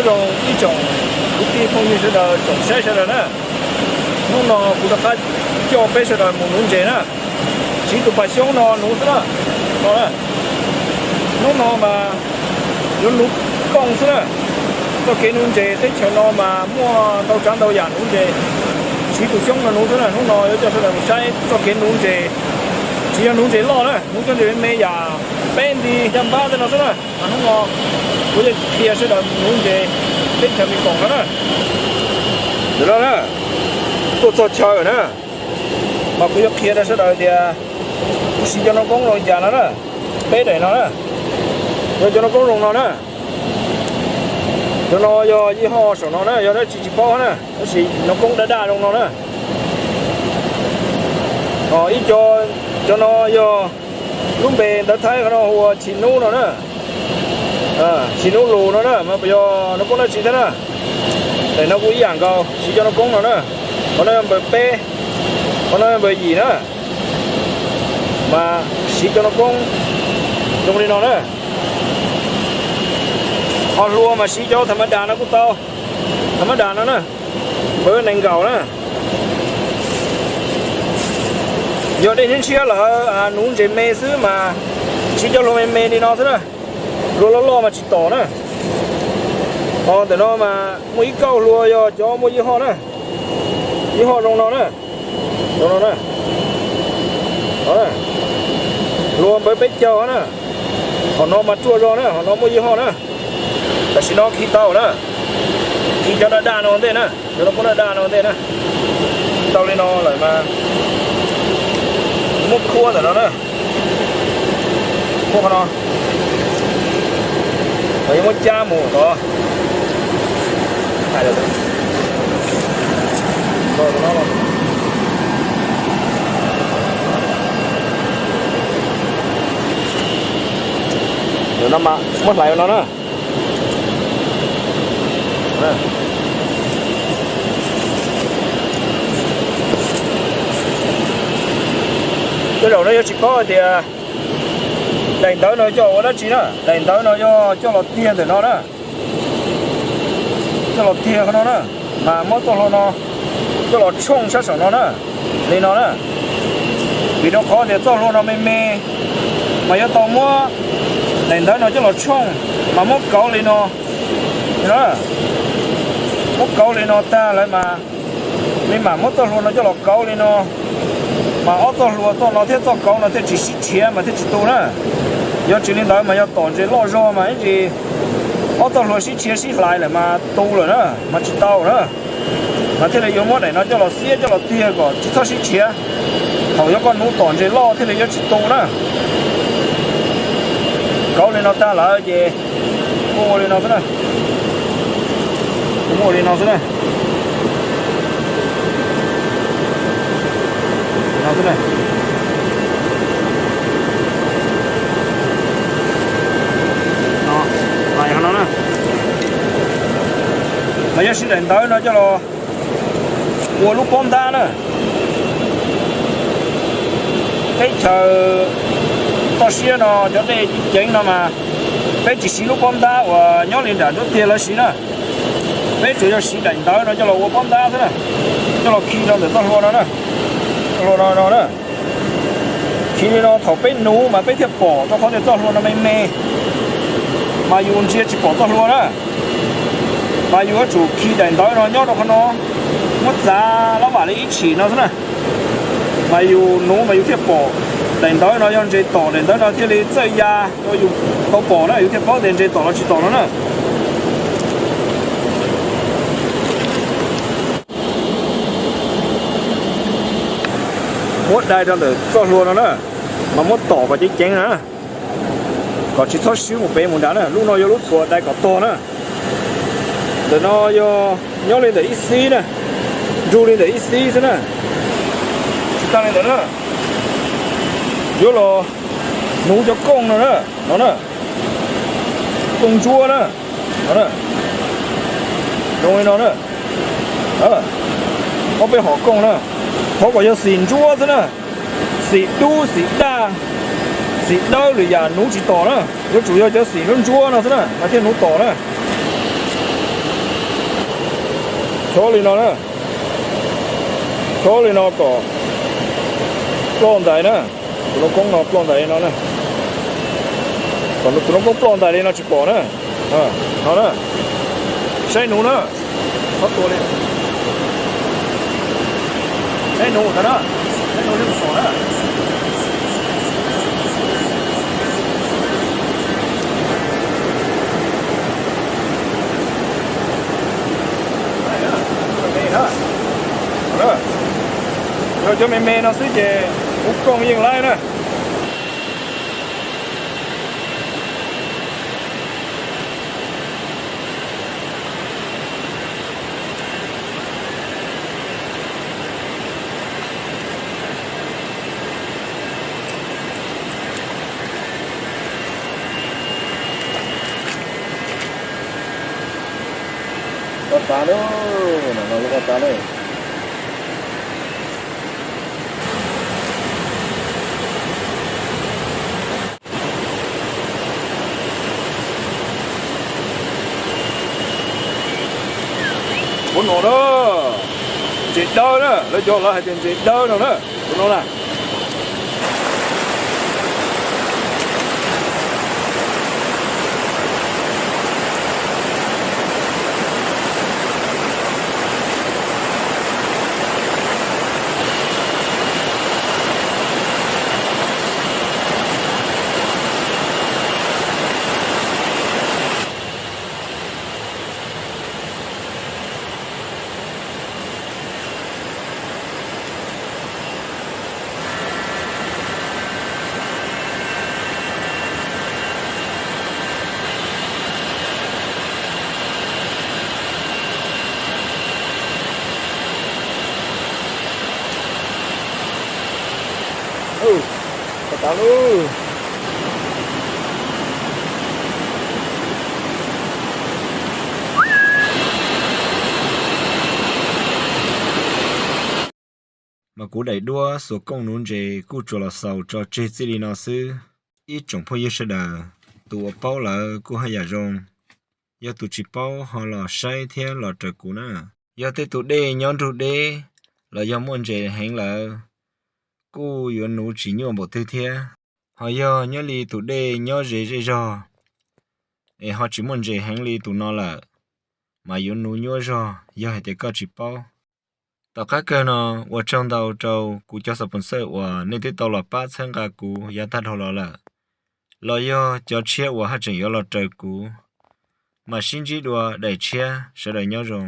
Ib tsoom kwv tij phooj ywg sawv daws, tsoom saib sawv daws na, hnub no kuv rov qab coj peb sawv daws mus nuv ntses na. Siv tus pas xyoob no nuv xwb na. No, hnub no mas yuav nuv kooj xwb na. Txoj kev nuv ntses teb chaws no mas muaj ntau tsav ntau yam nuv ntses. Siv tus xyoob no nuv xwb na. Hnub no yuav coj sawv daws mus saib txoj kev nuv ntses, tsis yog nuv ntses loj na, nuv cov ntses me me yam peb nti caj npab tej no xwb na. Mas hnub no kuv yuav qhia sawv daws mus nuv ntses teb chaws Amelikas no na. Ntawm no na, tuaj txog chaw na, mas kuv yuav qhia rau sawv daws tias kuv siv cov noob koob zoo li cas no na. Peb daim no na, yog cov noob koob zoo no na. Cov no yog ib ho saum no na, yog dab tsi tsis paub na, tab sis noob koob daj daj zoo no na. Ib co, cov no yog lub npe ntawv Thaib qhov no hu ua tshis nub no na. Tshis nub lus no na, mas puas yog noob koob dab tsi thiab na? Daim no kuj ib yam nkaus, siv cov noob koob no na. Qhov no yog npawb peb, qhov no yog npawb yim na. Mas siv cov noob koob zoo li no na. Qhov hlua mas siv cov tham ma das no kuj tau. Tham ma das no na, npawb nees nkaum na. Yog dej ntshiab ntshiab lawm, nuv ntses me xwb mas siv cov hlua me me li no xwb na. Hlua loj loj mas tsis tom na. Ho ntawm no mas muaj ib kauj hlua yog cov muaj yij hoj na. Yij hoj zoo no na. Zoo no na. Hlua npawb peb caug na. Qhov no mas ruaj zog na, qhov no muaj yij hoj na. Tam sim no khi tau na. Khi cov daj daj no ua ntej na, cov no kuj daj daj no ua ntej na. Khi tau li no lawm mas muab khuab ntawm no na. Khuab qhov no, yuav muab cab mus tod. Ntawm no mas muab hlais no na. Tej zaum no yuav tsis paub hais tias daim ntawv no coj ua dab tsi na. Daim ntawv no yog coj los tiag ntawm no na. Coj los tiag qhov no na, mas muab txoj hlua no coj los tshooj sab saum no na, li no na. Vim rau qhov tias txoj hlua no me me, mas yuav tau muab daim ntawv no coj los tshooj, mas muab kauv li no. Muab kauv li no tag lawm mas li mam muab txoj hlua no coj los kauv li no, mas ob txoj hlua txoj no thiab txoj kauv no thiaj tsis sib tshiav mas thiaj tsis tu na. Yog tsis li ntawd mas yog tom ntses loj zog mas ib ntsis ob txoj hlua sib tshiav sib hlais lawm mas tu lawm na, mas tsis tau na. Mas thiaj li yuav muab daim no coj los xiab coj los tiag kom tsis txhob sib tshiav. Thaum yog koj nuv tom ntses loj thiaj li yuav tsis tu na. Kauv li no tag lawm ces kuj ua li no xwb na. Kuj ua li no xwb na. Mas yog siv daim ntawv no coj los ua lub pob ntab na. Teb chaws toj siab no cov dej ceev no mas peb tsis siv lub pob ntab uas nyob li nram nruab tiag lawv siv na. Peb tsuas yog siv daim ntawv no coj los ua pob ntab xwb na, coj los khi rau ntawm txoj hlua no na. Txoj hlua no no na. Khi li no thaum peb nuv mas peb thiaj pom, rau qhov tias txoj hlua no me me, mas yus ntsia tsis pom txoj hlua na. Mas yus yuav tsum khi daim ntawv no nyob rau qhov no, muab txav lab vam li ib tshim no xwb na. Mas yus nuv mas yus thiaj pom daim ntawv no yog ntses tom, daim ntawv no thiaj li txawj ya rau yus tau pom na, yus thiaj paub tias ntses tom los tsis tom no na. Muab dai rau ntawm txoj hlua no na, mas muab tom kom ceev ceev na, kom tsis txhob swb mus pem mus nrad na. Lub no yog lub txhuam dai kom tog na. Ntawm no yog nyob li ntawm ib xib na, nrug li ntawm ib xib xwb na. Tsis tas li ntawd na, yuav los nuv cov kooj no na, no na, kooj ntsuab na, no na, zoo li no na. Ob peb hom kooj na, qhov kom yog xim ntsuab xwb na, xim dub xim daj, xim dawb lwm yam nuv tsis tom na, yuav tsum yog cov xim ntsuab ntsuab no xwb na mas thiaj nuv tom na. Chob li no na, chob li no kom ploj ntais na. Tus lub koob no ploj ntais li no na, kom tus lub koob ploj ntais li no tsis pom na. No na, saib nuv na, txhob tua li. Saib nuv ntag na, saib nuv li mus tom na. Yog cov me me no xwb ces ub kooj yeej laib na. Koj tas lawm, no lub koj tas lawm. Ua no na, ntses dawb na, lawv cov lawv hais tias ntses dawb no na, ua no na. Ua tas lawm. Mas kuv daim duab xuas kooj nuv ntses kuj tsuas los xaus tso tseg txij li no xwb. Ib tsoom phooj ywg sawv daws, tus uas paub lawm kuj haj yam zoo, yog tus tsis paub ho los saib thiab los raws kuv na. Yog tej tus dej nyob nrug deb los yog muaj ntses heev lawm, kuj yuav nuv tsis nyuaj npaum twg thiab. Ho yog nyob li tus dej nyob ze zej zog es ho tsis muaj ntses heev li tus no lawm, mas yuav nuv nyuaj zog yog hais tias koj tsis paub. Tom qab kawg no, ua tsaug ntau rau kuv cov sponsor uas nej twb tau los pab txhawb nqa kuv yav tag dhau los lawm, los yog cov tshiab uas haj tseem yuav los raws kuv. Mam sib ntsib dua daim tshiab, sawv daws nyob zoo.